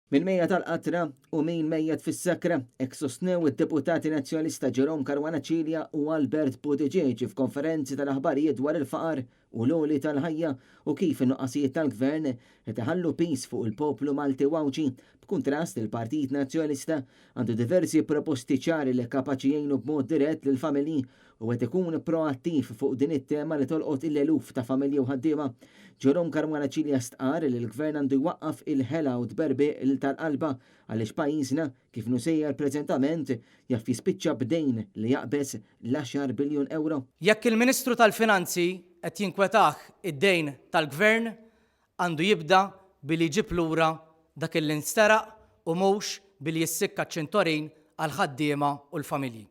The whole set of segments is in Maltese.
Min mejjet għall-qatra u min mejjet fis-sakra, hekk sostnew id-Deputati Nazzjonalista Jerome Caruana Cilia u Albert Buttigieg f'konferenzi tal-aħbarijiet dwar il-faqar u l-għoli tal-ħajja u kif in-nuqqasijiet tal-Gvern qed iħallu piż fuq il-poplu Malti u Għawdxi. B'kuntrast, il-Partit Nazzjonalista għandu diversi proposti ċari li kapaċi jgħinu b'mod dirett lill-familji u qed ikun proattiv fuq din it-tema li tolqot il-eluf ta' familji u ħaddiema. Jerome Caruana Cilia stqarr li l-Gvern għandu jwaqqaf il-ħela u tberbiq tal-qalba għaliex pajjiżna, kif inhu sejjer preżentament, jaf jispiċċa b'dejn li jaqbeż l-għaxar biljun ewro. Jekk il-Ministru tal-Finanzi qed jinkwetah id-dejn tal-Gvern, għandu jibda billi jġib lura dak illi nsteraq u mhux billi jissikka ċ-ċintorin għall-ħaddiema u l-familji.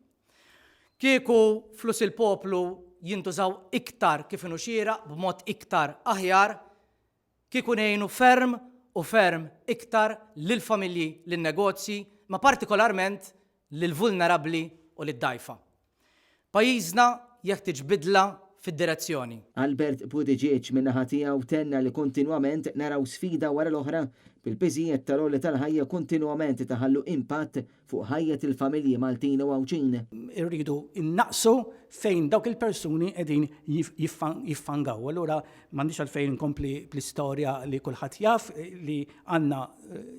Kieku flus il-poplu jintużaw iktar kif inhu xieraq b'mod iktar aħjar, kieku ngħinu ferm u ferm iktar lill-familji, lin-negozji, imma partikolarment lill-vulnerabbli u lid-dgħajfa. Pajjiżna jeħtieġ bidla fid-direzzjoni. Albert Buttigieg min-naħa tiegħu tenna li kontinwament naraw sfida wara l-oħra bil-piżijiet tal-għoli tal-ħajja kontinwament iħallu impatt fuq ħajjet il-familji Maltin u Għawdxin. Irridu nnaqqsu fejn dawk il-persuni qegħdin jiffangaw. Allura m'għandix għalfejn inkompli bl-istorja li kulħadd jaf li għandna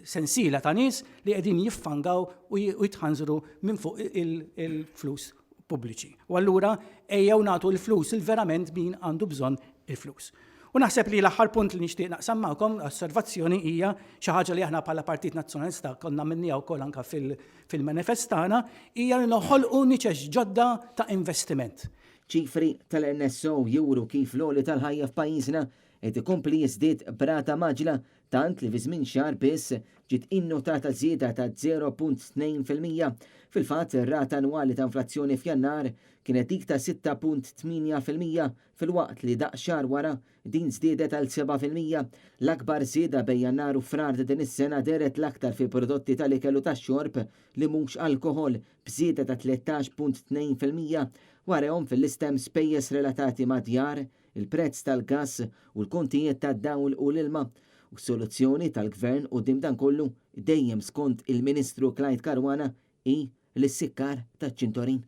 sensiela ta' nies li qegħdin jiffangaw u jitħanżru minn fuq il-flus pubbliċi. U allura ejjew nagħtu l-flus il-verament min għandu bżonn il-flus. U naħseb li l-aħħar punt li nixtieq naqsam magħkom osservazzjoni hija xi ħaġa li aħna bħala Partit Nazzjonalista konna minnija wkoll anke fil-manifest tagħna hija li noħolqu niċex ġodda ta' investiment. Ċifri tal-NSO juru kif l-għoli tal-ħajja f'pajjiżna qed ikompli jiżdied b'rata mgħaġġla tant li fi żmien xahar biss ġiet innotata żieda ta' 0.2%. Fil-fatt, ir-rata annwali ta' inflazzjoni f'Jannar kienet dik ta' 6.8% filwaqt li daqs xahar wara din żdiedet għal 7%. L-akbar żieda bejn Jannar u Frar ta' din is-sena dehret l-aktar fi prodotti tal-ikel u tax-xorb li mhux alkoħol b'żieda ta' 13.2%. Warahom fil-lista hemm spejjeż relatati ma' djar, il-prezz tal-gass u l-kontijiet tad-dawl u l-ilma. U s-soluzzjoni tal-Gvern quddiem dan kollu, dejjem skont il-Ministru Clyde Caruana, hi l-issikkar taċ-ċintorin.